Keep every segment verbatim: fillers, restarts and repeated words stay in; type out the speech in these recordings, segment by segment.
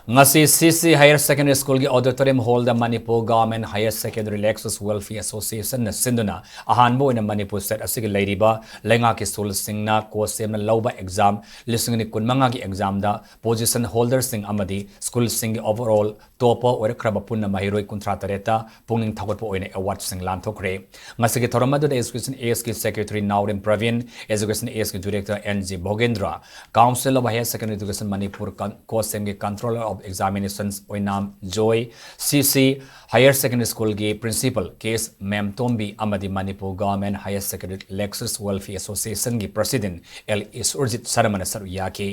ꯉꯁꯤ ꯁꯤ C Higher Secondary Schoolꯒꯤ auditorium hallꯗ Manipur Government Higher Secondary Lecturers Welfare Associationꯅ ꯁꯤꯟꯗꯨꯅ ꯑꯍꯥꯟꯕ ꯑꯣꯏꯅ ꯃꯅꯤꯄꯨꯔ state ꯑꯁꯤꯒꯤ ꯂꯩꯔꯤꯕ ꯂꯩꯉꯥꯛꯀꯤ schoolꯁꯤꯡꯅ ꯀꯣ ꯁꯦꯝꯅ ꯂꯧꯕ exam ꯂꯤꯁꯤꯡ ꯑꯅꯤ ꯀꯨꯟꯃꯉꯥꯒꯤ examꯗ position holderꯁꯤꯡ ꯑꯃꯗꯤ schoolꯁꯤꯡꯒꯤ overall topper ꯑꯣꯏꯔꯛꯈ꯭ꯔꯕ ꯄꯨꯟꯅ ꯃꯍꯩꯔꯣꯏ ꯀꯨꯟꯊ꯭ꯔꯥ ꯇꯔꯦꯠꯇ ꯄꯨꯛꯅꯤꯡ ꯊꯧꯒꯠꯄ ꯑꯣꯏꯅ awardꯁꯤꯡ ꯂꯥꯟꯊꯣꯛꯈ꯭ꯔꯦ꯫ ꯉꯁꯤꯒꯤ ꯊꯧꯔꯝ ꯑꯗꯨꯗ Education Ageꯀꯤ Secretary ꯅꯥꯎꯔꯦꯝ ꯄ꯭ꯔꯕꯤꯟ, Education Ageꯀꯤ Director N G Bhogendra, Council of Higher Secondary Education Manipur ꯀꯟ-, ꯀꯣ ꯁꯦꯝꯒꯤ Controller of Examinations ꯑꯣꯏꯅꯥꯝ ꯖꯣꯏ, ꯁꯤ ꯁꯤ Higher Secondary Schoolꯒꯤ Principal ꯀꯦ ꯑꯦꯁ ꯃꯦꯝꯇꯣꯝꯕꯤ ꯑꯃꯗꯤ Manipur Government Higher Secondary Lecturers Welfare Associationꯒꯤ President ꯑꯦꯜ ꯏꯁꯣꯔꯖꯤꯠ ꯁꯔꯃꯅ ꯁꯔꯨꯛ ꯌꯥꯈꯤ꯫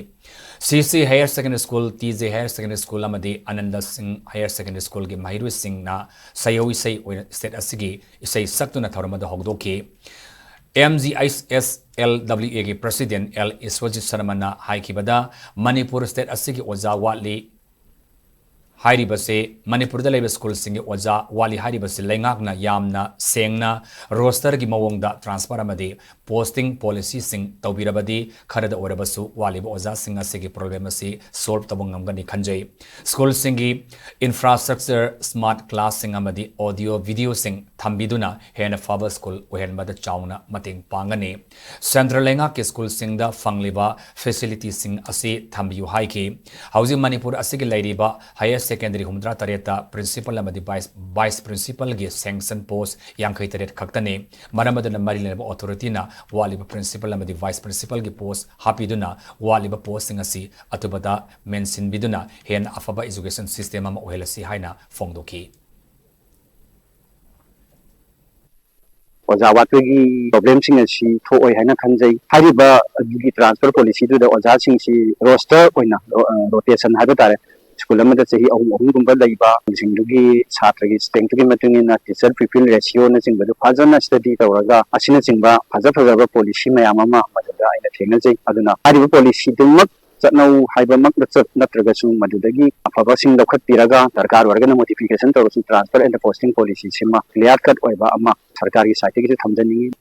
C C Higher Secondary School, T J Higher Secondary School ꯑꯃꯗꯤ ꯑꯅꯟꯗ ꯁꯤꯡ Higher Secondary Schoolꯒꯤ ꯃꯍꯩꯔꯣꯏꯁꯤꯡꯅ ꯁꯌꯧ ꯏꯁꯩ ꯑꯣꯏꯅ state ꯑꯁꯤꯒꯤ ꯏꯁꯩ ꯁꯛꯇꯨꯅ ꯊꯧꯔꯝ ꯑꯗꯨ ꯍꯧꯗꯣꯛꯈꯤ꯫ ꯑꯦꯝ ꯖꯤ ꯑꯩꯆ ꯑꯦꯁ ꯑꯦꯜ ꯗꯕ꯭ꯂꯤꯎ ꯑꯦꯒꯤ President L Ishorjit ꯁꯔꯃꯅ ꯍꯥꯏꯈꯤꯕꯗ, Manipur state ꯑꯁꯤꯒꯤ ꯑꯣꯖꯥ ꯋꯥꯠꯂꯤ ꯍꯥꯏꯔꯤꯕꯁꯤ, ꯃꯅꯤꯄꯨꯔꯗ ꯂꯩꯕ schoolꯁꯤꯡꯒꯤ ꯑꯣꯖꯥ ꯋꯥꯠꯂꯤ ꯍꯥꯏꯔꯤꯕꯁꯤ ꯂꯩꯉꯥꯛꯅ ꯌꯥꯝꯅ ꯁꯦꯡꯅ rosterꯒꯤ ꯃꯑꯣꯡꯗ transfer ꯑꯃꯗꯤ posting policyꯁꯤꯡ ꯇꯧꯕꯤꯔꯕꯗꯤ ꯈꯔꯗ ꯑꯣꯏꯔꯕꯁꯨ ꯋꯥꯠꯂꯤꯕ ꯑꯣꯖꯥꯁꯤꯡ ꯑꯁꯤꯒꯤ problem ꯑꯁꯤ solve ꯇꯧꯕ ꯉꯝꯒꯅꯤ ꯈꯟꯖꯩ꯫ Schoolꯁꯤꯡꯒꯤ infrastructure, smart classꯁꯤꯡ ꯑꯃꯗꯤ audio videoꯁꯤꯡ ꯊꯝꯕꯤꯗꯨꯅ ꯍꯦꯟꯅ ꯐꯕ school ꯑꯣꯏꯍꯟꯕꯗ ꯆꯥꯎꯅ ꯃꯇꯦꯡ ꯄꯥꯡꯒꯅꯤ꯫ Central ꯂꯩꯉꯥꯛꯀꯤ schoolꯁꯤꯡꯗ ꯐꯪꯂꯤꯕ facilityꯁꯤꯡ ꯑꯁꯤ ꯊꯝꯕꯤꯌꯨ ꯍꯥꯏꯈꯤ꯫ ꯍꯧꯖꯤꯛ ꯃꯅꯤꯄꯨꯔ ꯑꯁꯤꯒꯤ ꯂꯩꯔꯤꯕ higher secondary ꯍꯨꯝꯐꯨꯇꯔꯥ ꯇꯔꯦꯠꯇ principal ꯑꯃꯗꯤ vice, vice principalꯒꯤ sanction post ꯌꯥꯡꯈꯩ ꯇꯔꯦꯠ ꯈꯛꯇꯅꯤ꯫ ꯃꯔꯝ ꯑꯗꯨꯅ ꯃꯔꯤ ꯂꯩꯅꯕ authorityꯅ ꯋꯥꯠꯂꯤꯕ principal ꯑꯃꯗꯤ vice principalꯒꯤ post ꯍꯥꯞꯄꯤꯗꯨꯅ ꯋꯥꯠꯂꯤꯕ postꯁꯤꯡ ꯑꯁꯤ ꯑꯊꯨꯕꯗ ꯃꯦꯟꯁꯤꯟꯕꯤꯗꯨꯅ ꯍꯦꯟꯅ ꯑꯐꯕ education system ꯑꯃ ꯑꯣꯏꯍꯜꯂꯁꯤ ꯍꯥꯏꯅ ꯐꯣꯡꯗꯣꯛꯈꯤ꯫ ꯑꯣꯖꯥ ꯋꯥꯠꯄꯒꯤ problemꯁꯤꯡ ꯑꯁꯤ ꯊꯣꯛꯑꯣꯏ ꯍꯥꯏꯅ ꯈꯟꯖꯩ꯫ ꯍꯥꯏꯔꯤꯕ ꯑꯗꯨꯒꯤ transfer policyꯗꯨꯗ ꯑꯣꯖꯥꯁꯤꯡꯁꯤ roster ꯑꯣꯏꯅ, ꯔꯣ-, ꯑ, rotation ꯍꯥꯏꯕ ꯇꯥꯔꯦ, school ꯑꯃꯗ ꯆꯍꯤ ꯑꯍꯨꯝ ꯑꯍꯨꯝꯒꯨꯝꯕ ꯂꯩꯕ, schoolꯁꯤꯡꯗꯨꯒꯤ ꯁꯥꯇ꯭ꯔꯒꯤ strengthꯇꯨꯒꯤ ꯃꯇꯨꯡ ꯏꯟꯅ teacher pupil ratioꯅꯆꯤꯡꯕꯗꯨ ꯐꯖꯅ study ꯇꯧꯔꯒ, ꯑꯁꯤꯅꯆꯤꯡꯕ ꯐꯖ ꯐꯖꯕ policy ꯃꯌꯥꯝ ꯑꯃ ꯃꯗꯨꯗ ꯑꯩꯅ ꯊꯦꯡꯅꯖꯩ꯫ ꯑꯗꯨꯅ ꯍꯥꯏꯔꯤꯕ policyꯗꯨꯃꯛ ꯆꯠꯅꯧ ꯍꯥꯏꯕꯃꯛ ꯅꯠꯆ-, ꯅꯠꯇ꯭ꯔꯒꯁꯨ, ꯃꯗꯨꯗꯒꯤ ꯑꯐꯕꯁꯤꯡ ꯂꯧꯈꯠꯄꯤꯔꯒ, ꯗꯔꯀꯥꯔ ꯑꯣꯏꯔꯒꯅ modification ꯇꯧꯔꯁꯨ, transfer and posting policyꯁꯤꯃ clear cut ꯑꯣꯏꯕ ꯑꯃ ꯁꯔꯀꯥꯔꯒꯤ sideꯇꯒꯤꯁꯨ ꯊꯝꯖꯅꯤꯡꯏ꯫